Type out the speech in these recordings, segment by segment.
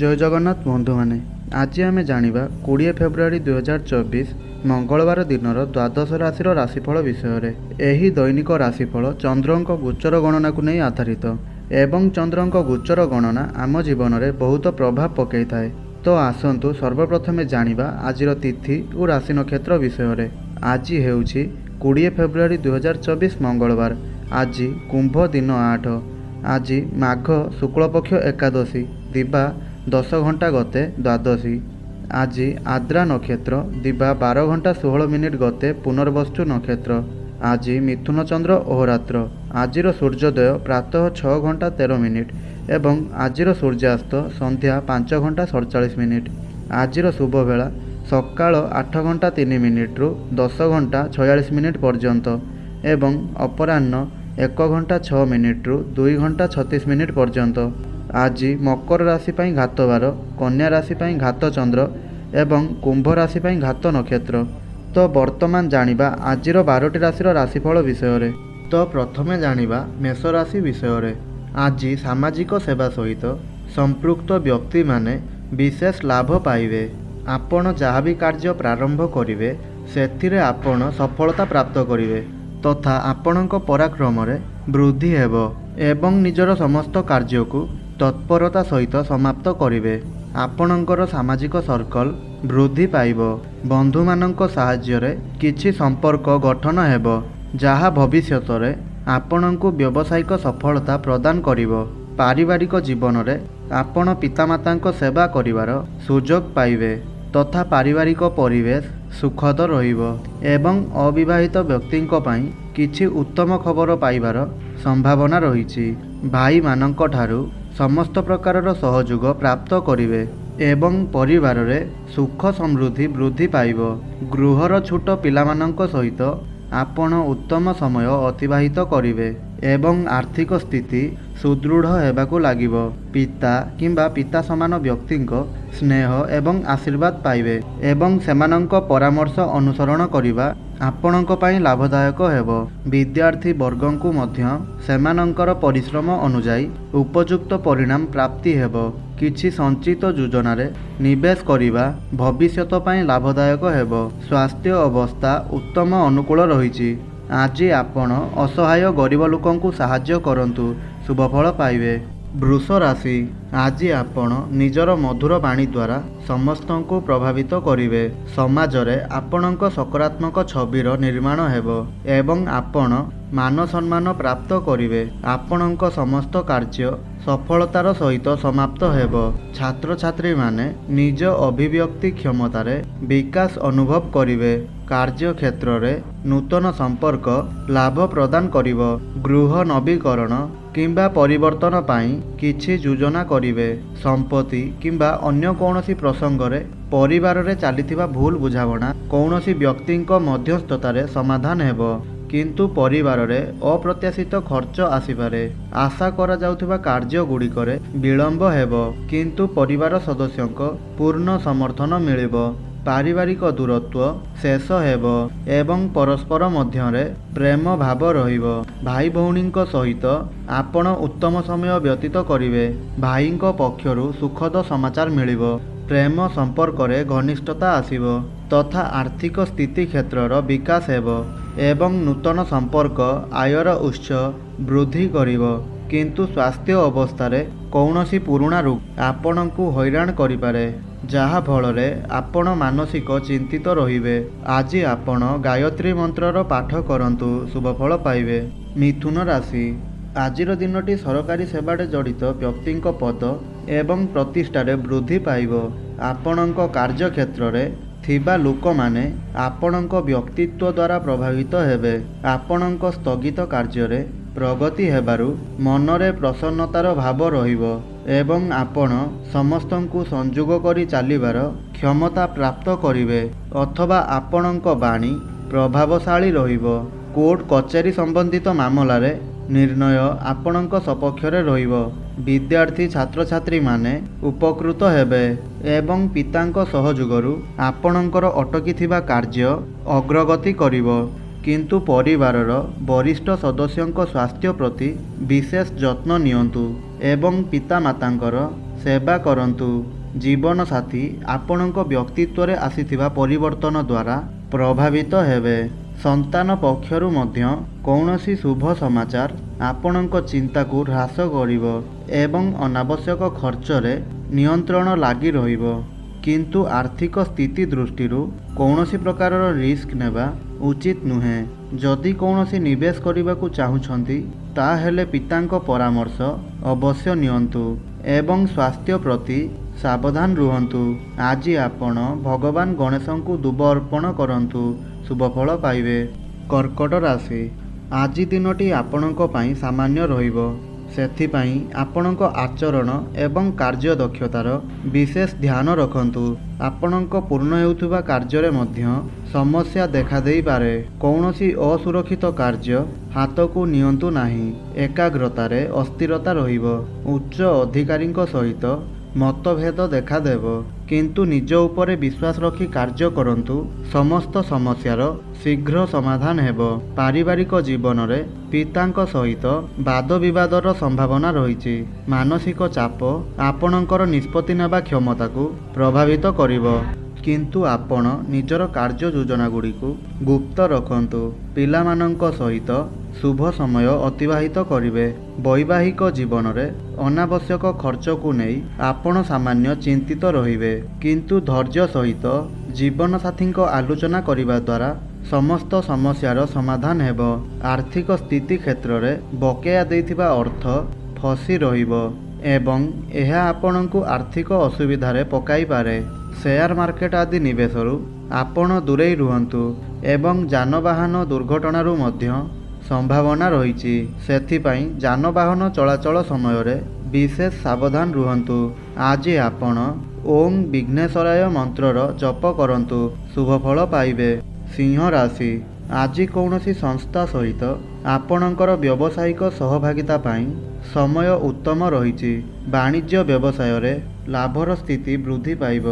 ଜୟ ଜଗନ୍ନାଥ ବନ୍ଧୁମାନେ, ଆଜି ଆମେ ଜାଣିବା 20 ଫେବୃଆରୀ 2024 ମଙ୍ଗଳବାର ଦିନର ଦ୍ୱାଦଶ ରାଶିର ରାଶିଫଳ ବିଷୟରେ। ଏହି ଦୈନିକ ରାଶିଫଳ ଚନ୍ଦ୍ରଙ୍କ ଗୋଚର ଗଣନାକୁ ନେଇ ଆଧାରିତ ଏବଂ ଚନ୍ଦ୍ରଙ୍କ ଗୋଚର ଗଣନା ଆମ ଜୀବନରେ ବହୁତ ପ୍ରଭାବ ପକାଇଥାଏ। ତ ଆସନ୍ତୁ ସର୍ବପ୍ରଥମେ ଜାଣିବା ଆଜିର ତିଥି ଓ ରାଶି ନକ୍ଷତ୍ର ବିଷୟରେ। ଆଜି ହେଉଛି 20 ଫେବୃଆରୀ 2024 ମଙ୍ଗଳବାର। ଆଜି କୁମ୍ଭ ଦିନ 8। ଆଜି ମାଘ ଶୁକ୍ଳପକ୍ଷ ଏକାଦଶୀ, ଦିବା 10 ଘଣ୍ଟା ଗତେ ଦ୍ୱାଦଶୀ। ଆଜି ଆଦ୍ରା ନକ୍ଷତ୍ର, ଦିବା 12 ଘଣ୍ଟା 16 ମିନିଟ୍ ଗତେ ପୁନର୍ବସୁ ନକ୍ଷତ୍ର। ଆଜି ମିଥୁନ ଚନ୍ଦ୍ର ଅହୋରାତ୍ର। ଆଜିର ସୂର୍ଯ୍ୟୋଦୟ ପ୍ରାତଃ 6 ଘଣ୍ଟା 13 ମିନିଟ୍ ଏବଂ ଆଜିର ସୂର୍ଯ୍ୟାସ୍ତ ସନ୍ଧ୍ୟା 5 ଘଣ୍ଟା 47 ମିନିଟ୍। ଆଜିର ଶୁଭବେଳା ସକାଳ 8 ଘଣ୍ଟା 3 ମିନିଟ୍ରୁ 10 ଘଣ୍ଟା 46 ମିନିଟ୍ ପର୍ଯ୍ୟନ୍ତ ଏବଂ ଅପରାହ୍ନ 1 ଘଣ୍ଟା 6 ମିନିଟ୍ରୁ 2 ଘଣ୍ଟା 36 ମିନିଟ୍ ପର୍ଯ୍ୟନ୍ତ। ଆଜି ମକର ରାଶି ପାଇଁ ଘାତବାର, କନ୍ୟା ରାଶି ପାଇଁ ଘାତ ଚନ୍ଦ୍ର ଏବଂ କୁମ୍ଭ ରାଶି ପାଇଁ ଘାତ ନକ୍ଷତ୍ର। ତ ବର୍ତ୍ତମାନ ଜାଣିବା ଆଜିର 12ଟି ରାଶିର ରାଶିଫଳ ବିଷୟରେ। ତ ପ୍ରଥମେ ଜାଣିବା ମେଷ ରାଶି ବିଷୟରେ। ଆଜି ସାମାଜିକ ସେବା ସହିତ ସମ୍ପୃକ୍ତ ବ୍ୟକ୍ତିମାନେ ବିଶେଷ ଲାଭ ପାଇବେ। ଆପଣ ଯାହା ବି କାର୍ଯ୍ୟ ପ୍ରାରମ୍ଭ କରିବେ ସେଥିରେ ଆପଣ ସଫଳତା ପ୍ରାପ୍ତ କରିବେ ତଥା ଆପଣଙ୍କ ପରାକ୍ରମରେ ବୃଦ୍ଧି ହେବ ଏବଂ ନିଜର ସମସ୍ତ କାର୍ଯ୍ୟକୁ ତତ୍ପରତା ସହିତ ସମାପ୍ତ କରିବେ। ଆପଣଙ୍କର ସାମାଜିକ ସର୍କଲ ବୃଦ୍ଧି ପାଇବ। ବନ୍ଧୁମାନଙ୍କ ସାହାଯ୍ୟରେ କିଛି ସମ୍ପର୍କ ଗଠନ ହେବ, ଯାହା ଭବିଷ୍ୟତରେ ଆପଣଙ୍କୁ ବ୍ୟବସାୟିକ ସଫଳତା ପ୍ରଦାନ କରିବ। ପାରିବାରିକ ଜୀବନରେ ଆପଣ ପିତାମାତାଙ୍କ ସେବା କରିବାର ସୁଯୋଗ ପାଇବେ ତଥା ପାରିବାରିକ ପରିବେଶ ସୁଖଦ ରହିବ ଏବଂ ଅବିବାହିତ ବ୍ୟକ୍ତିଙ୍କ ପାଇଁ କିଛି ଉତ୍ତମ ଖବର ପାଇବାର ସମ୍ଭାବନା ରହିଛି। ଭାଇମାନଙ୍କ ଠାରୁ ସମସ୍ତ ପ୍ରକାରର ସହଯୋଗ ପ୍ରାପ୍ତ କରିବେ ଏବଂ ପରିବାରରେ ସୁଖ ସମୃଦ୍ଧି ବୃଦ୍ଧି ପାଇବ। ଗୃହର ଛୋଟ ପିଲାମାନଙ୍କ ସହିତ ଆପଣ ଉତ୍ତମ ସମୟ ଅତିବାହିତ କରିବେ ଏବଂ ଆର୍ଥିକ ସ୍ଥିତି ସୁଦୃଢ଼ ହେବାକୁ ଲାଗିବ। ପିତା କିମ୍ବା ପିତା ସମାନ ବ୍ୟକ୍ତିଙ୍କ ସ୍ନେହ ଏବଂ ଆଶୀର୍ବାଦ ପାଇବେ ଏବଂ ସେମାନଙ୍କ ପରାମର୍ଶ ଅନୁସରଣ କରିବା ଆପଣଙ୍କ ପାଇଁ ଲାଭଦାୟକ ହେବ। ବିଦ୍ୟାର୍ଥୀ ବର୍ଗଙ୍କୁ ମଧ୍ୟ ସେମାନଙ୍କର ପରିଶ୍ରମ ଅନୁଯାୟୀ ଉପଯୁକ୍ତ ପରିଣାମ ପ୍ରାପ୍ତି ହେବ। କିଛି ସଞ୍ଚିତ ଯୋଜନାରେ ନିବେଶ କରିବା ଭବିଷ୍ୟତ ପାଇଁ ଲାଭଦାୟକ ହେବ। ସ୍ୱାସ୍ଥ୍ୟ ଅବସ୍ଥା ଉତ୍ତମ ଅନୁକୂଳ ରହିଛି। ଆଜି ଆପଣ ଅସହାୟ ଗରିବ ଲୋକଙ୍କୁ ସାହାଯ୍ୟ କରନ୍ତୁ, ଶୁଭଫଳ ପାଇବେ। ବୃଷ ରାଶି, ଆଜି ଆପଣ ନିଜର ମଧୁର ବାଣୀ ଦ୍ୱାରା ସମସ୍ତଙ୍କୁ ପ୍ରଭାବିତ କରିବେ। ସମାଜରେ ଆପଣଙ୍କ ସକାରାତ୍ମକ ଛବିର ନିର୍ମାଣ ହେବ ଏବଂ ଆପଣ ମାନ ସମ୍ମାନ ପ୍ରାପ୍ତ କରିବେ। ଆପଣଙ୍କ ସମସ୍ତ କାର୍ଯ୍ୟ ସଫଳତାର ସହିତ ସମାପ୍ତ ହେବ। ଛାତ୍ରଛାତ୍ରୀମାନେ ନିଜ ଅଭିବ୍ୟକ୍ତି କ୍ଷମତାରେ ବିକାଶ ଅନୁଭବ କରିବେ। କାର୍ଯ୍ୟକ୍ଷେତ୍ରରେ ନୂତନ ସମ୍ପର୍କ ଲାଭ ପ୍ରଦାନ କରିବ। ଗୃହ ନବୀକରଣ କିମ୍ବା ପରିବର୍ତ୍ତନ ପାଇଁ କିଛି ଯୋଜନା କରିବେ। ସମ୍ପତ୍ତି କିମ୍ବା ଅନ୍ୟ କୌଣସି ପ୍ରସଙ୍ଗରେ ପରିବାରରେ ଚାଲିଥିବା ଭୁଲ ବୁଝାମଣା କୌଣସି ବ୍ୟକ୍ତିଙ୍କ ମଧ୍ୟସ୍ଥତାରେ ସମାଧାନ ହେବ, କିନ୍ତୁ ପରିବାରରେ ଅପ୍ରତ୍ୟାଶିତ ଖର୍ଚ୍ଚ ଆସିପାରେ। ଆଶା କରାଯାଉଥିବା କାର୍ଯ୍ୟଗୁଡ଼ିକରେ ବିଳମ୍ବ ହେବ, କିନ୍ତୁ ପରିବାର ସଦସ୍ୟଙ୍କ ପୂର୍ଣ୍ଣ ସମର୍ଥନ ମିଳିବ। ପାରିବାରିକ ଦୂରତ୍ୱ ଶେଷ ହେବ ଏବଂ ପରସ୍ପର ମଧ୍ୟରେ ପ୍ରେମ ଭାବ ରହିବ। ଭାଇ ଭଉଣୀଙ୍କ ସହିତ ଆପଣ ଉତ୍ତମ ସମୟ ବ୍ୟତୀତ କରିବେ। ଭାଇଙ୍କ ପକ୍ଷରୁ ସୁଖଦ ସମାଚାର ମିଳିବ। ପ୍ରେମ ସମ୍ପର୍କରେ ଘନିଷ୍ଠତା ଆସିବ ତଥା ଆର୍ଥିକ ସ୍ଥିତି କ୍ଷେତ୍ରର ବିକାଶ ହେବ ଏବଂ ନୂତନ ସମ୍ପର୍କ ଆୟର ଉତ୍ସ ବୃଦ୍ଧି କରିବ, କିନ୍ତୁ ସ୍ୱାସ୍ଥ୍ୟ ଅବସ୍ଥାରେ କୌଣସି ପୁରୁଣା ରୋଗ ଆପଣଙ୍କୁ ହଇରାଣ କରିପାରେ, ଯାହା ଫଳରେ ଆପଣ ମାନସିକ ଚିନ୍ତିତ ରହିବେ। ଆଜି ଆପଣ ଗାୟତ୍ରୀ ମନ୍ତ୍ରର ପାଠ କରନ୍ତୁ, ଶୁଭଫଳ ପାଇବେ। ମିଥୁନ ରାଶି, ଆଜିର ଦିନଟି ସରକାରୀ ସେବାରେ ଜଡ଼ିତ ବ୍ୟକ୍ତିଙ୍କ ପଦ ଏବଂ ପ୍ରତିଷ୍ଠାରେ ବୃଦ୍ଧି ପାଇବ। ଆପଣଙ୍କ କାର୍ଯ୍ୟକ୍ଷେତ୍ରରେ ଥିବା ଲୋକମାନେ ଆପଣଙ୍କ ବ୍ୟକ୍ତିତ୍ୱ ଦ୍ୱାରା ପ୍ରଭାବିତ ହେବେ। ଆପଣଙ୍କ ସ୍ଥଗିତ କାର୍ଯ୍ୟରେ ପ୍ରଗତି ହେବାରୁ ମନରେ ପ୍ରସନ୍ନତାର ଭାବ ରହିବ ଏବଂ ଆପଣ ସମସ୍ତଙ୍କୁ ସଂଯୋଗ କରି ଚାଲିବାର କ୍ଷମତା ପ୍ରାପ୍ତ କରିବେ ଅଥବା ଆପଣଙ୍କ ବାଣୀ ପ୍ରଭାବଶାଳୀ ରହିବ। କୋର୍ଟ କଚେରୀ ସମ୍ବନ୍ଧିତ ମାମଲାରେ ନିର୍ଣ୍ଣୟ ଆପଣଙ୍କ ସପକ୍ଷରେ ରହିବ। ବିଦ୍ୟାର୍ଥୀ ଛାତ୍ରଛାତ୍ରୀମାନେ ଉପକୃତ ହେବେ ଏବଂ ପିତାଙ୍କ ସହଯୋଗରୁ ଆପଣଙ୍କର ଅଟକିଥିବା କାର୍ଯ୍ୟ ଅଗ୍ରଗତି କରିବ, କିନ୍ତୁ ପରିବାରର ବରିଷ୍ଠ ସଦସ୍ୟଙ୍କ ସ୍ୱାସ୍ଥ୍ୟ ପ୍ରତି ବିଶେଷ ଯତ୍ନ ନିଅନ୍ତୁ ଏବଂ ପିତାମାତାଙ୍କର ସେବା କରନ୍ତୁ। ଜୀବନସାଥୀ ଆପଣଙ୍କ ବ୍ୟକ୍ତିତ୍ୱରେ ଆସିଥିବା ପରିବର୍ତ୍ତନ ଦ୍ୱାରା ପ୍ରଭାବିତ ହେବେ। ସନ୍ତାନ ପକ୍ଷରୁ ମଧ୍ୟ କୌଣସି ଶୁଭ ସମାଚାର ଆପଣଙ୍କ ଚିନ୍ତାକୁ ହ୍ରାସ କରିବ ଏବଂ ଅନାବଶ୍ୟକ ଖର୍ଚ୍ଚରେ ନିୟନ୍ତ୍ରଣ ଲାଗି ରହିବ। କିନ୍ତୁ ଆର୍ଥିକ ସ୍ଥିତି ଦୃଷ୍ଟିରୁ କୌଣସି ପ୍ରକାରର ରିସ୍କ ନେବା ଉଚିତ ନୁହେଁ। ଯଦି କୌଣସି ନିବେଶ କରିବାକୁ ଚାହୁଁଛନ୍ତି, ତାହେଲେ ପିତାଙ୍କ ପରାମର୍ଶ ଅବଶ୍ୟ ନିଅନ୍ତୁ ଏବଂ ସ୍ୱାସ୍ଥ୍ୟ ପ୍ରତି ସାବଧାନ ରୁହନ୍ତୁ। ଆଜି ଆପଣ ଭଗବାନ ଗଣେଶଙ୍କୁ ଦୁବ ଅର୍ପଣ କରନ୍ତୁ, ଶୁଭଫଳ ପାଇବେ। କର୍କଟ ରାଶି, ଆଜି ଦିନଟି ଆପଣଙ୍କ ପାଇଁ ସାମାନ୍ୟ ରହିବ। ସେଥିପାଇଁ ଆପଣଙ୍କ ଆଚରଣ ଏବଂ କାର୍ଯ୍ୟଦକ୍ଷତାର ବିଶେଷ ଧ୍ୟାନ ରଖନ୍ତୁ। ଆପଣଙ୍କ ପୂର୍ଣ୍ଣ ହେଉଥିବା କାର୍ଯ୍ୟରେ ମଧ୍ୟ ସମସ୍ୟା ଦେଖାଦେଇପାରେ। କୌଣସି ଅସୁରକ୍ଷିତ କାର୍ଯ୍ୟ ହାତକୁ ନିଅନ୍ତୁ ନାହିଁ। ଏକାଗ୍ରତାରେ ଅସ୍ଥିରତା ରହିବ। ଉଚ୍ଚ ଅଧିକାରୀଙ୍କ ସହିତ ମତଭେଦ ଦେଖାଦେବ। କିନ୍ତୁ ନିଜ ଉପରେ ବିଶ୍ୱାସ ରଖି କାର୍ଯ୍ୟ କରନ୍ତୁ, ସମସ୍ତ ସମସ୍ୟାର ଶୀଘ୍ର ସମାଧାନ ହେବ। ପାରିବାରିକ ଜୀବନରେ ପିତାଙ୍କ ସହିତ ବାଦବିବାଦର ସମ୍ଭାବନା ରହିଛି। ମାନସିକ ଚାପ ଆପଣଙ୍କର ନିଷ୍ପତ୍ତି ନେବା କ୍ଷମତାକୁ ପ୍ରଭାବିତ କରିବ। କିନ୍ତୁ ଆପଣ ନିଜର କାର୍ଯ୍ୟ ଯୋଜନାଗୁଡ଼ିକୁ ଗୁପ୍ତ ରଖନ୍ତୁ। ପିଲାମାନଙ୍କ ସହିତ ଶୁଭ ସମୟ ଅତିବାହିତ କରିବେ। ବୈବାହିକ ଜୀବନରେ ଅନାବଶ୍ୟକ ଖର୍ଚ୍ଚକୁ ନେଇ ଆପଣ ସାମାନ୍ୟ ଚିନ୍ତିତ ରହିବେ। କିନ୍ତୁ ଧୈର୍ଯ୍ୟ ସହିତ ଜୀବନସାଥୀଙ୍କ ଆଲୋଚନା କରିବା ଦ୍ୱାରା ସମସ୍ତ ସମସ୍ୟାର ସମାଧାନ ହେବ। ଆର୍ଥିକ ସ୍ଥିତି କ୍ଷେତ୍ରରେ ବକେୟା ଦେଇଥିବା ଅର୍ଥ ଫସି ରହିବ ଏବଂ ଏହା ଆପଣଙ୍କୁ ଆର୍ଥିକ ଅସୁବିଧାରେ ପକାଇପାରେ। ସେୟାର ମାର୍କେଟ ଆଦି ନିବେଶରୁ ଆପଣ ଦୂରେଇ ରୁହନ୍ତୁ ଏବଂ ଯାନବାହନ ଦୁର୍ଘଟଣାରୁ ମଧ୍ୟ ସମ୍ଭାବନା ରହିଛି। ସେଥିପାଇଁ ଯାନବାହନ ଚଳାଚଳ ସମୟରେ ବିଶେଷ ସାବଧାନ ରୁହନ୍ତୁ। ଆଜି ଆପଣ ଓଁ ବିଘ୍ନେଶ୍ୱରାୟ ମନ୍ତ୍ରର ଜପ କରନ୍ତୁ, ଶୁଭଫଳ ପାଇବେ। ସିଂହ ରାଶି, ଆଜି କୌଣସି ସଂସ୍ଥା ସହିତ ଆପଣଙ୍କର ବ୍ୟବସାୟିକ ସହଭାଗିତା ପାଇଁ ସମୟ ଉତ୍ତମ ରହିଛି। ବାଣିଜ୍ୟ ବ୍ୟବସାୟରେ ଲାଭର ସ୍ଥିତି ବୃଦ୍ଧି ପାଇବ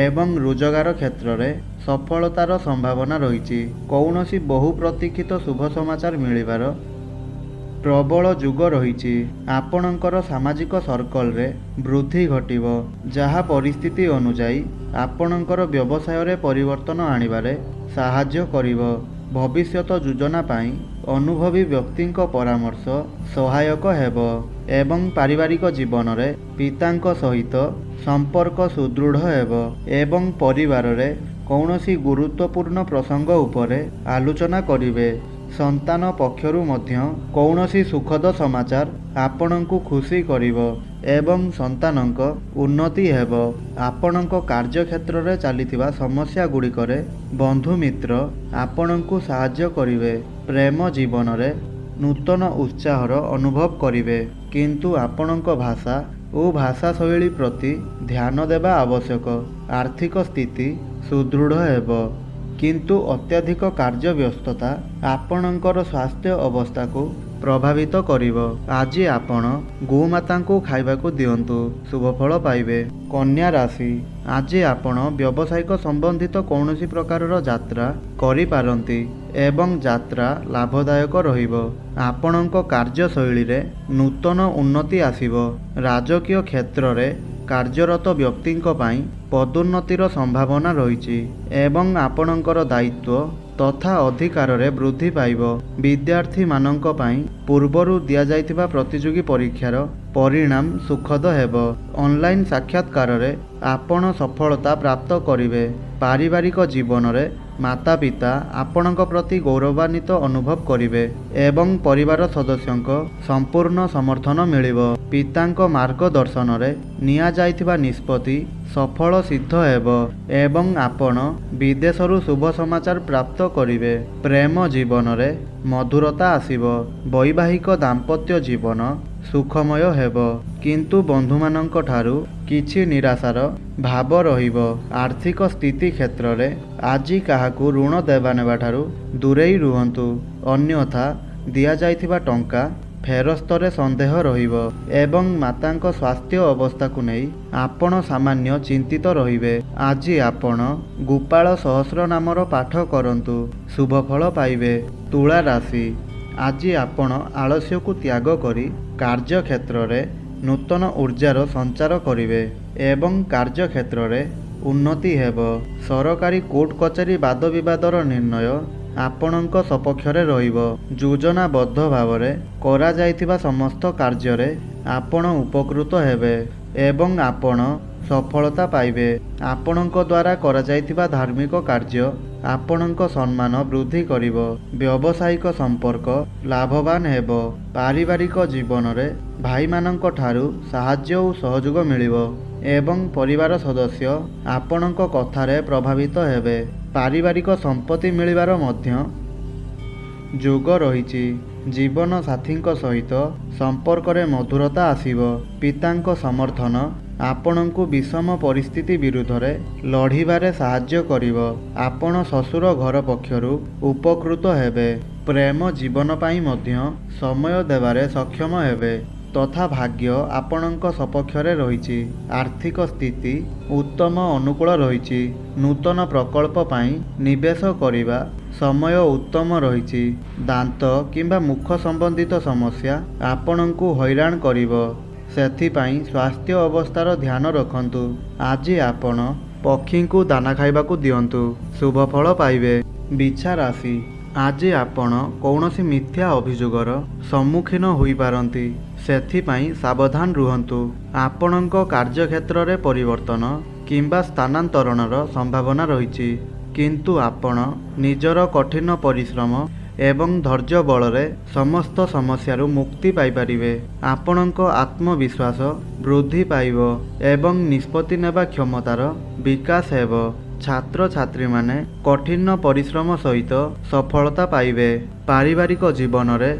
ଏବଂ ରୋଜଗାର କ୍ଷେତ୍ରରେ ସଫଳତାର ସମ୍ଭାବନା ରହିଛି। କୌଣସି ବହୁ ପ୍ରତୀକ୍ଷିତ ଶୁଭ ସମାଚାର ମିଳିବାର ପ୍ରବଳ ଯୁଗ ରହିଛି। ଆପଣଙ୍କର ସାମାଜିକ ସର୍କଲରେ ବୃଦ୍ଧି ଘଟିବ, ଯାହା ପରିସ୍ଥିତି ଅନୁଯାୟୀ ଆପଣଙ୍କର ବ୍ୟବସାୟରେ ପରିବର୍ତ୍ତନ ଆଣିବାରେ ସାହାଯ୍ୟ କରିବ। ଭବିଷ୍ୟତ ଯୋଜନା ପାଇଁ ଅନୁଭବୀ ବ୍ୟକ୍ତିଙ୍କ ପରାମର୍ଶ ସହାୟକ ହେବ ଏବଂ ପାରିବାରିକ ଜୀବନରେ ପିତାଙ୍କ ସହିତ ସମ୍ପର୍କ ସୁଦୃଢ଼ ହେବ ଏବଂ ପରିବାରରେ କୌଣସି ଗୁରୁତ୍ୱପୂର୍ଣ୍ଣ ପ୍ରସଙ୍ଗ ଉପରେ ଆଲୋଚନା କରିବେ। ସନ୍ତାନ ପକ୍ଷରୁ ମଧ୍ୟ କୌଣସି ସୁଖଦ ସମାଚାର ଆପଣଙ୍କୁ ଖୁସି କରିବ ଏବଂ ସନ୍ତାନଙ୍କ ଉନ୍ନତି ହେବ। ଆପଣଙ୍କ କାର୍ଯ୍ୟକ୍ଷେତ୍ରରେ ଚାଲିଥିବା ସମସ୍ୟା ଗୁଡ଼ିକରେ ବନ୍ଧୁମିତ୍ର ଆପଣଙ୍କୁ ସାହାଯ୍ୟ କରିବେ। ପ୍ରେମ ଜୀବନରେ ନୂତନ ଉତ୍ସାହର ଅନୁଭବ କରିବେ। କିନ୍ତୁ ଆପଣଙ୍କ ଭାଷା ଓ ଭାଷା ଶୈଳୀ ପ୍ରତି ଧ୍ୟାନ ଦେବା ଆବଶ୍ୟକ। ଆର୍ଥିକ ସ୍ଥିତି ସୁଦୃଢ଼ ହେବ। କିନ୍ତୁ ଅତ୍ୟଧିକ କାର୍ଯ୍ୟ ବ୍ୟସ୍ତତା ଆପଣଙ୍କର ସ୍ୱାସ୍ଥ୍ୟ ଅବସ୍ଥାକୁ ପ୍ରଭାବିତ କରିବ। ଆଜି ଆପଣ ଗୋମାତାଙ୍କୁ ଖାଇବାକୁ ଦିଅନ୍ତୁ, ଶୁଭଫଳ ପାଇବେ। କନ୍ୟା ରାଶି, ଆଜି ଆପଣ ବ୍ୟବସାୟିକ ସମ୍ବନ୍ଧିତ କୌଣସି ପ୍ରକାରର ଯାତ୍ରା କରିପାରନ୍ତି ଏବଂ ଯାତ୍ରା ଲାଭଦାୟକ ରହିବ। ଆପଣଙ୍କ କାର୍ଯ୍ୟଶୈଳୀରେ ନୂତନ ଉନ୍ନତି ଆସିବ। ରାଜକୀୟ କ୍ଷେତ୍ରରେ କାର୍ଯ୍ୟରତ ବ୍ୟକ୍ତିଙ୍କ ପାଇଁ ପଦୋନ୍ନତିର ସମ୍ଭାବନା ରହିଛି ଏବଂ ଆପଣଙ୍କର ଦାୟିତ୍ୱ ତଥା ଅଧିକାରରେ ବୃଦ୍ଧି ପାଇବ। ବିଦ୍ୟାର୍ଥୀମାନଙ୍କ ପାଇଁ ପୂର୍ବରୁ ଦିଆଯାଇଥିବା ପ୍ରତିଯୋଗୀ ପରୀକ୍ଷାର ପରିଣାମ ସୁଖଦ ହେବ। ଅନଲାଇନ୍ ସାକ୍ଷାତକାରରେ ଆପଣ ସଫଳତା ପ୍ରାପ୍ତ କରିବେ। ପାରିବାରିକ ଜୀବନରେ ମାତା ପିତା ଆପଣଙ୍କ ପ୍ରତି ଗୌରବାନ୍ୱିତ ଅନୁଭବ କରିବେ ଏବଂ ପରିବାର ସଦସ୍ୟଙ୍କ ସମ୍ପୂର୍ଣ୍ଣ ସମର୍ଥନ ମିଳିବ। ପିତାଙ୍କ ମାର୍ଗଦର୍ଶନରେ ନିଆଯାଇଥିବା ନିଷ୍ପତ୍ତି ସଫଳ ସିଦ୍ଧ ହେବ ଏବଂ ଆପଣ ବିଦେଶରୁ ଶୁଭ ସମାଚାର ପ୍ରାପ୍ତ କରିବେ। ପ୍ରେମ ଜୀବନରେ ମଧୁରତା ଆସିବ। ବୈବାହିକ ଦାମ୍ପତ୍ୟ ଜୀବନ ସୁଖମୟ ହେବ। କିନ୍ତୁ ବନ୍ଧୁମାନଙ୍କ ଠାରୁ କିଛି ନିରାଶାର ଭାବ ରହିବ। ଆର୍ଥିକ ସ୍ଥିତି କ୍ଷେତ୍ରରେ ଆଜି କାହାକୁ ଋଣ ଦେବା ନେବା ଠାରୁ ଦୂରେଇ ରୁହନ୍ତୁ, ଅନ୍ୟଥା ଦିଆଯାଇଥିବା ଟଙ୍କା ଫେରସ୍ତରେ ସନ୍ଦେହ ରହିବ ଏବଂ ମାତାଙ୍କ ସ୍ୱାସ୍ଥ୍ୟ ଅବସ୍ଥାକୁ ନେଇ ଆପଣ ସାମାନ୍ୟ ଚିନ୍ତିତ ରହିବେ। ଆଜି ଆପଣ ଗୋପାଳ ସହସ୍ର ନାମର ପାଠ କରନ୍ତୁ, ଶୁଭଫଳ ପାଇବେ। ତୁଳା ରାଶି, ଆଜି ଆପଣ ଆଳସ୍ୟକୁ ତ୍ୟାଗ କରି କାର୍ଯ୍ୟକ୍ଷେତ୍ରରେ ନୂତନ ଉର୍ଜାର ସଞ୍ଚାର କରିବେ ଏବଂ କାର୍ଯ୍ୟକ୍ଷେତ୍ରରେ ଉନ୍ନତି ହେବ। ସରକାରୀ କୋର୍ଟ କଚେରୀ ବାଦ ବିବାଦର ନିର୍ଣ୍ଣୟ ଆପଣଙ୍କ ସପକ୍ଷରେ ରହିବ। ଯୋଜନାବଦ୍ଧ ଭାବରେ କରାଯାଇଥିବା ସମସ୍ତ କାର୍ଯ୍ୟରେ ଆପଣ ଉପକୃତ ହେବେ ଏବଂ ଆପଣ ସଫଳତା ପାଇବେ। ଆପଣଙ୍କ ଦ୍ୱାରା କରାଯାଇଥିବା ଧାର୍ମିକ କାର୍ଯ୍ୟ ଆପଣଙ୍କ ସମ୍ମାନ ବୃଦ୍ଧି କରିବ। ବ୍ୟବସାୟିକ ସମ୍ପର୍କ ଲାଭବାନ ହେବ। ପାରିବାରିକ ଜୀବନରେ ଭାଇମାନଙ୍କ ଠାରୁ ସାହାଯ୍ୟ ଓ ସହଯୋଗ ମିଳିବ ଏବଂ ପରିବାର ସଦସ୍ୟ ଆପଣଙ୍କ କଥାରେ ପ୍ରଭାବିତ ହେବେ। ପାରିବାରିକ ସମ୍ପତ୍ତି ମିଳିବାର ମଧ୍ୟ ଯୋଗ ରହିଛି। ଜୀବନ ସାଥୀଙ୍କ ସହିତ ସମ୍ପର୍କରେ ମଧୁରତା ଆସିବ। ପିତାଙ୍କ ସମର୍ଥନ ଆପଣଙ୍କୁ ବିଷମ ପରିସ୍ଥିତି ବିରୁଦ୍ଧରେ ଲଢ଼ିବାରେ ସାହାଯ୍ୟ କରିବ। ଆପଣ ଶ୍ୱଶୁର ଘର ପକ୍ଷରୁ ଉପକୃତ ହେବେ। ପ୍ରେମ ଜୀବନ ପାଇଁ ମଧ୍ୟ ସମୟ ଦେବାରେ ସକ୍ଷମ ହେବେ ତଥା ଭାଗ୍ୟ ଆପଣଙ୍କ ସପକ୍ଷରେ ରହିଛି। ଆର୍ଥିକ ସ୍ଥିତି ଉତ୍ତମ ଅନୁକୂଳ ରହିଛି। ନୂତନ ପ୍ରକଳ୍ପ ପାଇଁ ନିବେଶ କରିବା ସମୟ ଉତ୍ତମ ରହିଛି। ଦାନ୍ତ କିମ୍ବା ମୁଖ ସମ୍ବନ୍ଧିତ ସମସ୍ୟା ଆପଣଙ୍କୁ ହଇରାଣ କରିବ, ସେଥିପାଇଁ ସ୍ୱାସ୍ଥ୍ୟ ଅବସ୍ଥାର ଧ୍ୟାନ ରଖନ୍ତୁ। ଆଜି ଆପଣ ପକ୍ଷୀଙ୍କୁ ଦାନା ଖାଇବାକୁ ଦିଅନ୍ତୁ, ଶୁଭ ଫଳ ପାଇବେ। ବିଛା ରାଶି, ଆଜି ଆପଣ କୌଣସି ମିଥ୍ୟା ଅଭିଯୋଗର ସମ୍ମୁଖୀନ ହୋଇପାରନ୍ତି, ସେଥିପାଇଁ ସାବଧାନ ରୁହନ୍ତୁ। ଆପଣଙ୍କ କାର୍ଯ୍ୟକ୍ଷେତ୍ରରେ ପରିବର୍ତ୍ତନ କିମ୍ବା ସ୍ଥାନାନ୍ତରଣର ସମ୍ଭାବନା ରହିଛି, କିନ୍ତୁ ଆପଣ ନିଜର କଠିନ ପରିଶ୍ରମ ଏବଂ ଧୈର୍ଯ୍ୟ ବଳରେ ସମସ୍ତ ସମସ୍ୟାରୁ ମୁକ୍ତି ପାଇପାରିବେ। ଆପଣଙ୍କ ଆତ୍ମବିଶ୍ୱାସ ବୃଦ୍ଧି ପାଇବ ଏବଂ ନିଷ୍ପତ୍ତି ନେବା କ୍ଷମତାର ବିକାଶ ହେବ। ଛାତ୍ରଛାତ୍ରୀମାନେ କଠିନ ପରିଶ୍ରମ ସହିତ ସଫଳତା ପାଇବେ। ପାରିବାରିକ ଜୀବନରେ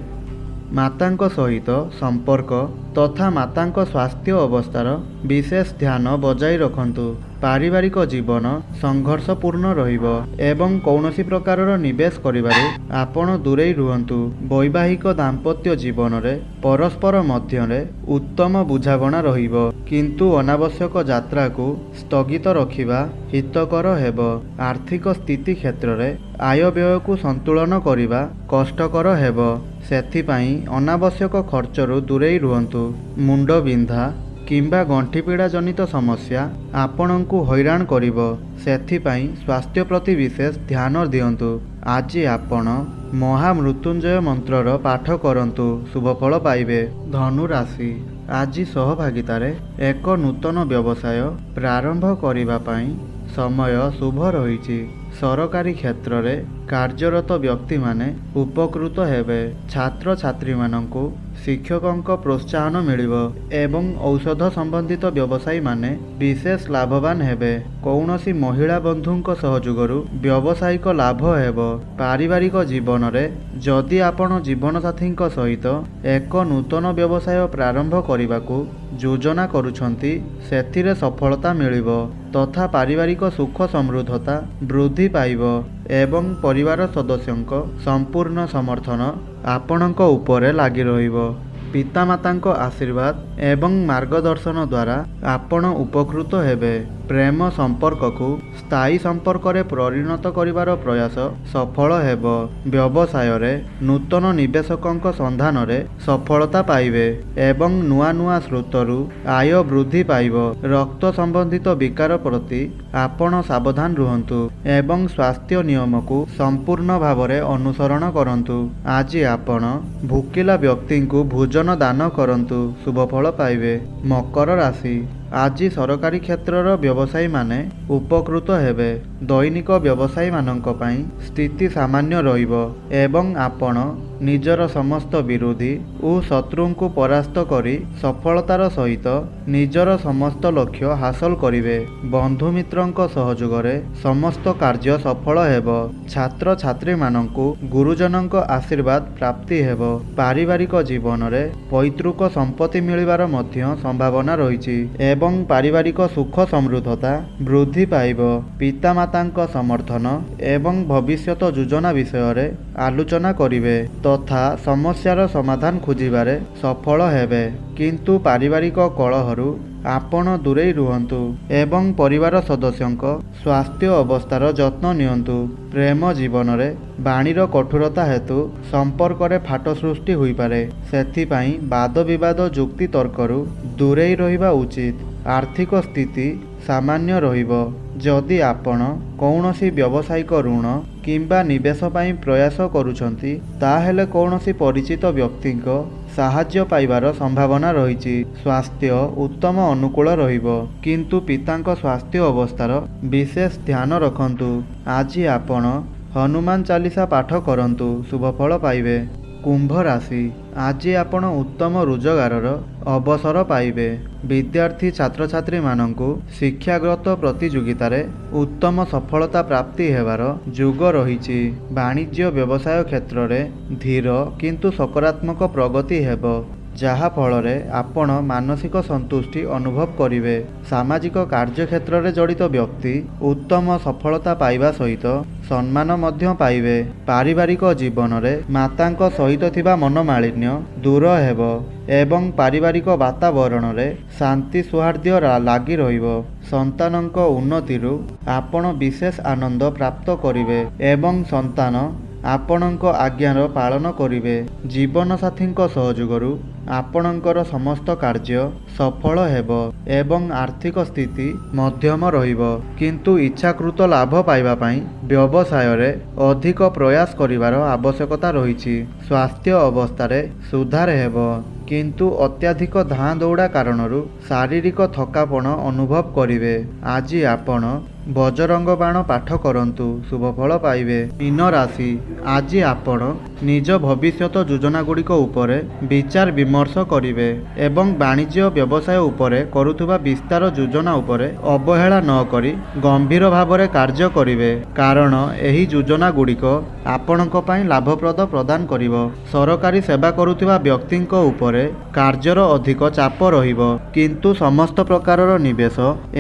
ମାତାଙ୍କ ସହିତ ସମ୍ପର୍କ ତଥା ମାତାଙ୍କ ସ୍ୱାସ୍ଥ୍ୟ ଅବସ୍ଥାର ବିଶେଷ ଧ୍ୟାନ ବଜାଇ ରଖନ୍ତୁ। ପାରିବାରିକ ଜୀବନ ସଂଘର୍ଷପୂର୍ଣ୍ଣ ରହିବ ଏବଂ କୌଣସି ପ୍ରକାରର ନିବେଶ କରିବାରୁ ଆପଣ ଦୂରେଇ ରୁହନ୍ତୁ। ବୈବାହିକ ଦାମ୍ପତ୍ୟ ଜୀବନରେ ପରସ୍ପର ମଧ୍ୟରେ ଉତ୍ତମ ବୁଝାମଣା ରହିବ, କିନ୍ତୁ ଅନାବଶ୍ୟକ ଯାତ୍ରାକୁ ସ୍ଥଗିତ ରଖିବା ହିତକର ହେବ। ଆର୍ଥିକ ସ୍ଥିତି କ୍ଷେତ୍ରରେ ଆୟ ବ୍ୟୟକୁ ସନ୍ତୁଳନ କରିବା କଷ୍ଟକର ହେବ, ସେଥିପାଇଁ ଅନାବଶ୍ୟକ ଖର୍ଚ୍ଚରୁ ଦୂରେଇ ରୁହନ୍ତୁ। ମୁଣ୍ଡବିନ୍ଧା କିମ୍ବା ଗଣ୍ଠିପୀଡ଼ା ଜନିତ ସମସ୍ୟା ଆପଣଙ୍କୁ ହଇରାଣ କରିବ, ସେଥିପାଇଁ ସ୍ୱାସ୍ଥ୍ୟ ପ୍ରତି ବିଶେଷ ଧ୍ୟାନ ଦିଅନ୍ତୁ। ଆଜି ଆପଣ ମହାମୃତ୍ୟୁଞ୍ଜୟ ମନ୍ତ୍ରର ପାଠ କରନ୍ତୁ, ଶୁଭଫଳ ପାଇବେ। ଧନୁ ରାଶି, ଆଜି ସହଭାଗିତାରେ ଏକ ନୂତନ ବ୍ୟବସାୟ ପ୍ରାରମ୍ଭ କରିବା ପାଇଁ ସମୟ ଶୁଭ ରହିଛି। ସରକାରୀ କ୍ଷେତ୍ରରେ କାର୍ଯ୍ୟରତ ବ୍ୟକ୍ତିମାନେ ଉପକୃତ ହେବେ। ଛାତ୍ରଛାତ୍ରୀମାନଙ୍କୁ ଶିକ୍ଷକଙ୍କ ପ୍ରୋତ୍ସାହନ ମିଳିବ ଏବଂ ଔଷଧ ସମ୍ବନ୍ଧିତ ବ୍ୟବସାୟୀମାନେ ବିଶେଷ ଲାଭବାନ ହେବେ। କୌଣସି ମହିଳା ବନ୍ଧୁଙ୍କ ସହଯୋଗରୁ ବ୍ୟବସାୟିକ ଲାଭ ହେବ। ପାରିବାରିକ ଜୀବନରେ ଯଦି ଆପଣ ଜୀବନସାଥୀଙ୍କ ସହିତ ଏକ ନୂତନ ବ୍ୟବସାୟ ପ୍ରାରମ୍ଭ କରିବାକୁ ଯୋଜନା କରୁଛନ୍ତି, ସେଥିରେ ସଫଳତା ମିଳିବ ତଥା ପାରିବାରିକ ସୁଖ ସମୃଦ୍ଧତା ବୃଦ୍ଧି ପାଇବ ଏବଂ ପରିବାର ସଦସ୍ୟଙ୍କ ସମ୍ପୂର୍ଣ୍ଣ ସମର୍ଥନ ଆପଣଙ୍କ ଉପରେ ଲାଗି ରହିବ। ପିତାମାତାଙ୍କ ଆଶୀର୍ବାଦ ଏବଂ ମାର୍ଗଦର୍ଶନ ଦ୍ୱାରା ଆପଣ ଉପକୃତ ହେବେ। ପ୍ରେମ ସମ୍ପର୍କକୁ ସ୍ଥାୟୀ ସମ୍ପର୍କରେ ପରିଣତ କରିବାର ପ୍ରୟାସ ସଫଳ ହେବ। ବ୍ୟବସାୟରେ ନୂତନ ନିବେଶକଙ୍କ ସନ୍ଧାନରେ ସଫଳତା ପାଇବେ ଏବଂ ନୂଆ ନୂଆ ସ୍ରୋତରୁ ଆୟ ବୃଦ୍ଧି ପାଇବ। ରକ୍ତ ସମ୍ବନ୍ଧିତ ବିକାର ପ୍ରତି ଆପଣ ସାବଧାନ ରୁହନ୍ତୁ ଏବଂ ସ୍ୱାସ୍ଥ୍ୟ ନିୟମକୁ ସମ୍ପୂର୍ଣ୍ଣ ଭାବରେ ଅନୁସରଣ କରନ୍ତୁ। ଆଜି ଆପଣ ଭୋକିଲା ବ୍ୟକ୍ତିଙ୍କୁ ଭୋଜନ ଦାନ କରନ୍ତୁ, ଶୁଭଫଳ ପାଇବେ। ମକର ରାଶି, ଆଜି ସରକାରୀ କ୍ଷେତ୍ରର ବ୍ୟବସାୟୀମାନେ ଉପକୃତ ହେବେ। ଦୈନିକ ବ୍ୟବସାୟୀମାନଙ୍କ ପାଇଁ ସ୍ଥିତି ସାମାନ୍ୟ ରହିବ ଏବଂ ଆପଣ ନିଜର ସମସ୍ତ ବିରୋଧୀ ଓ ଶତ୍ରୁଙ୍କୁ ପରାସ୍ତ କରି ସଫଳତାର ସହିତ ନିଜର ସମସ୍ତ ଲକ୍ଷ୍ୟ ହାସଲ କରିବେ। ବନ୍ଧୁମିତ୍ରଙ୍କ ସହଯୋଗରେ ସମସ୍ତ କାର୍ଯ୍ୟ ସଫଳ ହେବ। ଛାତ୍ରଛାତ୍ରୀମାନଙ୍କୁ ଗୁରୁଜନଙ୍କ ଆଶୀର୍ବାଦ ପ୍ରାପ୍ତି ହେବ। ପାରିବାରିକ ଜୀବନରେ ପୈତୃକ ସମ୍ପତ୍ତି ମିଳିବାର ମଧ୍ୟ ସମ୍ଭାବନା ରହିଛି ଏବଂ ପାରିବାରିକ ସୁଖ ସମୃଦ୍ଧତା ବୃଦ୍ଧି ପାଇବ। ପିତାମାତାଙ୍କ ସମର୍ଥନ ଏବଂ ଭବିଷ୍ୟତ ଯୋଜନା ବିଷୟରେ ଆଲୋଚନା କରିବେ ତଥା ସମସ୍ୟାର ସମାଧାନ ଖୋଜିବାରେ ସଫଳ ହେବେ, କିନ୍ତୁ ପାରିବାରିକ କଳହରୁ ଆପଣ ଦୂରେଇ ରୁହନ୍ତୁ ଏବଂ ପରିବାର ସଦସ୍ୟଙ୍କ ସ୍ୱାସ୍ଥ୍ୟ ଅବସ୍ଥାର ଯତ୍ନ ନିଅନ୍ତୁ। ପ୍ରେମ ଜୀବନରେ ବାଣୀର କଠୋରତା ହେତୁ ସମ୍ପର୍କରେ ଫାଟ ସୃଷ୍ଟି ହୋଇପାରେ। ସେଥିପାଇଁ ବାଦ ବିବାଦ, ଯୁକ୍ତି ତର୍କରୁ ଦୂରେଇ ରହିବା ଉଚିତ। ଆର୍ଥିକ ସ୍ଥିତି ସାମାନ୍ୟ ରହିବ। ଯଦି ଆପଣ କୌଣସି ବ୍ୟବସାୟିକ ଋଣ କିମ୍ବା ନିବେଶ ପାଇଁ ପ୍ରୟାସ କରୁଛନ୍ତି, ତାହେଲେ କୌଣସି ପରିଚିତ ବ୍ୟକ୍ତିଙ୍କ ସାହାଯ୍ୟ ପାଇବାର ସମ୍ଭାବନା ରହିଛି। ସ୍ୱାସ୍ଥ୍ୟ ଉତ୍ତମ ଅନୁକୂଳ ରହିବ, କିନ୍ତୁ ପିତାଙ୍କ ସ୍ୱାସ୍ଥ୍ୟ ଅବସ୍ଥାର ବିଶେଷ ଧ୍ୟାନ ରଖନ୍ତୁ। ଆଜି ଆପଣ ହନୁମାନ ଚାଲିସା ପାଠ କରନ୍ତୁ, ଶୁଭଫଳ ପାଇବେ। କୁମ୍ଭ ରାଶି, ଆଜି ଆପଣ ଉତ୍ତମ ରୋଜଗାରର ଅବସର ପାଇବେ। ବିଦ୍ୟାର୍ଥୀ ଛାତ୍ରଛାତ୍ରୀମାନଙ୍କୁ ଶିକ୍ଷାଗତ ପ୍ରତିଯୋଗିତାରେ ଉତ୍ତମ ସଫଳତା ପ୍ରାପ୍ତି ହେବାର ଯୋଗ ରହିଛି। ବାଣିଜ୍ୟ ବ୍ୟବସାୟ କ୍ଷେତ୍ରରେ ଧୀର କିନ୍ତୁ ସକାରାତ୍ମକ ପ୍ରଗତି ହେବ, ଯାହା ଫଳରେ ଆପଣ ମାନସିକ ସନ୍ତୁଷ୍ଟି ଅନୁଭବ କରିବେ। ସାମାଜିକ କାର୍ଯ୍ୟକ୍ଷେତ୍ରରେ ଜଡ଼ିତ ବ୍ୟକ୍ତି ଉତ୍ତମ ସଫଳତା ପାଇବା ସହିତ ସମ୍ମାନ ମଧ୍ୟ ପାଇବେ। ପାରିବାରିକ ଜୀବନରେ ମାତାଙ୍କ ସହିତ ଥିବା ମନୋମାଳିନ୍ୟ ଦୂର ହେବ ଏବଂ ପାରିବାରିକ ବାତାବରଣରେ ଶାନ୍ତି ସୌହାର୍ଦ୍ଦ୍ୟ ଲାଗି ରହିବ। ସନ୍ତାନଙ୍କ ଉନ୍ନତିରୁ ଆପଣ ବିଶେଷ ଆନନ୍ଦ ପ୍ରାପ୍ତ କରିବେ ଏବଂ ସନ୍ତାନ ଆପଣଙ୍କ ଆଜ୍ଞାର ପାଳନ କରିବେ। ଜୀବନସାଥୀଙ୍କ ସହଯୋଗରୁ ଆପଣଙ୍କର ସମସ୍ତ କାର୍ଯ୍ୟ ସଫଳ ହେବ ଏବଂ ଆର୍ଥିକ ସ୍ଥିତି ମଧ୍ୟମ ରହିବ, କିନ୍ତୁ ଇଚ୍ଛାକୃତ ଲାଭ ପାଇବା ପାଇଁ ବ୍ୟବସାୟରେ ଅଧିକ ପ୍ରୟାସ କରିବାର ଆବଶ୍ୟକତା ରହିଛି। ସ୍ୱାସ୍ଥ୍ୟ ଅବସ୍ଥାରେ ସୁଧାର ହେବ, କିନ୍ତୁ ଅତ୍ୟଧିକ ଧାଁ ଦୌଡ଼ା କାରଣରୁ ଶାରୀରିକ ଥକାପଣ ଅନୁଭବ କରିବେ। ଆଜି ଆପଣ ବଜରଙ୍ଗ ବାଣ ପାଠ କରନ୍ତୁ, ଶୁଭଫଳ ପାଇବେ। ମୀନ ରାଶି, ଆଜି ଆପଣ ନିଜ ଭବିଷ୍ୟତ ଯୋଜନା ଗୁଡ଼ିକ ଉପରେ ବିଚାର ବିମର୍ଶ କରିବେ ଏବଂ ବାଣିଜ୍ୟ ବ୍ୟବସାୟ ଉପରେ କରୁଥିବା ବିସ୍ତାର ଯୋଜନା ଉପରେ ଅବହେଳା ନ କରି ଗମ୍ଭୀର ଭାବରେ କାର୍ଯ୍ୟ କରିବେ, କାରଣ ଏହି ଯୋଜନା ଗୁଡ଼ିକ ଆପଣଙ୍କ ପାଇଁ ଲାଭପ୍ରଦ ପ୍ରଦାନ କରିବ। ସରକାରୀ ସେବା କରୁଥିବା ବ୍ୟକ୍ତିଙ୍କ ଉପରେ କାର୍ଯ୍ୟର ଅଧିକ ଚାପ ରହିବ, କିନ୍ତୁ ସମସ୍ତ ପ୍ରକାରର ନିବେଶ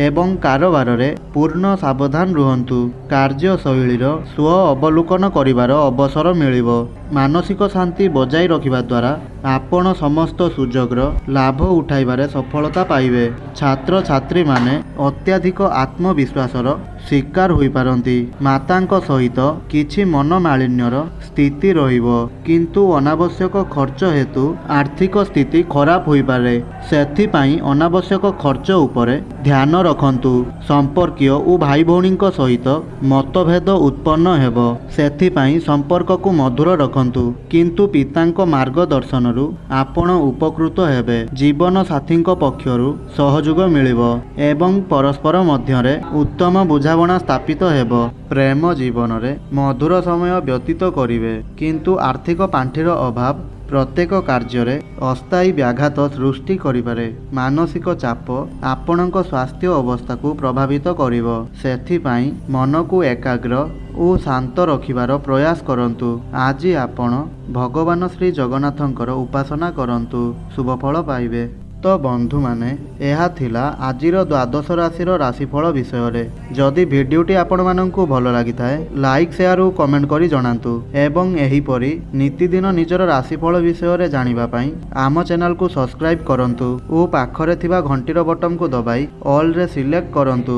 ଏବଂ କାରବାରରେ ପୂର୍ଣ୍ଣ ସାବଧାନ ରୁହନ୍ତୁ। କାର୍ଯ୍ୟଶୈଳୀର ସ୍ୱ ଅବଲୋକନ କରିବାର ଅବସର ମିଳିବ। ମାନସିକ ଶାନ୍ତି ବଜାୟ ରଖିବା ଦ୍ୱାରା ଆପଣ ସମସ୍ତ ସୁଯୋଗର ଲାଭ ଉଠାଇବାରେ ସଫଳତା ପାଇବେ। ଛାତ୍ରଛାତ୍ରୀମାନେ ଅତ୍ୟଧିକ ଆତ୍ମବିଶ୍ୱାସର ଶିକାର ହୋଇପାରନ୍ତି। ମାତାଙ୍କ ସହିତ କିଛି ମନୋମାଳିନ୍ୟର ସ୍ଥିତି ରହିବ, କିନ୍ତୁ ଅନାବଶ୍ୟକ ଖର୍ଚ୍ଚ ହେତୁ ଆର୍ଥିକ ସ୍ଥିତି ଖରାପ ହୋଇପାରେ। ସେଥିପାଇଁ ଅନାବଶ୍ୟକ ଖର୍ଚ୍ଚ ଉପରେ ଧ୍ୟାନ ରଖନ୍ତୁ। ସମ୍ପର୍କୀୟ ଓ ଭାଇ ଭଉଣୀଙ୍କ ସହିତ ମତଭେଦ ଉତ୍ପନ୍ନ ହେବ, ସେଥିପାଇଁ ସମ୍ପର୍କକୁ ମଧୁର ରଖନ୍ତୁ, କିନ୍ତୁ ପିତାଙ୍କ ମାର୍ଗଦର୍ଶନରୁ ଆପଣ ଉପକୃତ ହେବେ। ଜୀବନ ସାଥୀଙ୍କ ପକ୍ଷରୁ ସହଯୋଗ ମିଳିବ ଏବଂ ପରସ୍ପର ମଧ୍ୟରେ ଉତ୍ତମ ବୁଝାମଣା ସ୍ଥାପିତ ହେବ। ପ୍ରେମ ଜୀବନରେ ମଧୁର ସମୟ ବ୍ୟତୀତ କରିବେ, କିନ୍ତୁ ଆର୍ଥିକ ପାଣ୍ଠିର ଅଭାବ ପ୍ରତ୍ୟେକ କାର୍ଯ୍ୟରେ ଅସ୍ଥାୟୀ ବ୍ୟାଘାତ ସୃଷ୍ଟି କରିପାରେ। ମାନସିକ ଚାପ ଆପଣଙ୍କ ସ୍ୱାସ୍ଥ୍ୟ ଅବସ୍ଥାକୁ ପ୍ରଭାବିତ କରିବ, ସେଥିପାଇଁ ମନକୁ ଏକାଗ୍ର ଓ ଶାନ୍ତ ରଖିବାର ପ୍ରୟାସ କରନ୍ତୁ। ଆଜି ଆପଣ ଭଗବାନ ଶ୍ରୀ ଜଗନ୍ନାଥଙ୍କର ଉପାସନା କରନ୍ତୁ, ଶୁଭଫଳ ପାଇବେ। ତ ବନ୍ଧୁମାନେ, ଏହା ଥିଲା ଆଜିର ଦ୍ୱାଦଶ ରାଶିର ରାଶିଫଳ ବିଷୟରେ। ଯଦି ଭିଡ଼ିଓଟି ଆପଣମାନଙ୍କୁ ଭଲ ଲାଗିଥାଏ, ଲାଇକ୍, ସେୟାର ଓ କମେଣ୍ଟ କରି ଜଣାନ୍ତୁ ଏବଂ ଏହିପରି ନିତିଦିନ ନିଜର ରାଶିଫଳ ବିଷୟରେ ଜାଣିବା ପାଇଁ ଆମ ଚ୍ୟାନେଲକୁ ସବସ୍କ୍ରାଇବ୍ କରନ୍ତୁ ଓ ପାଖରେ ଥିବା ଘଣ୍ଟିର ବଟନକୁ ଦବାଇ ଅଲରେ ସିଲେକ୍ଟ କରନ୍ତୁ।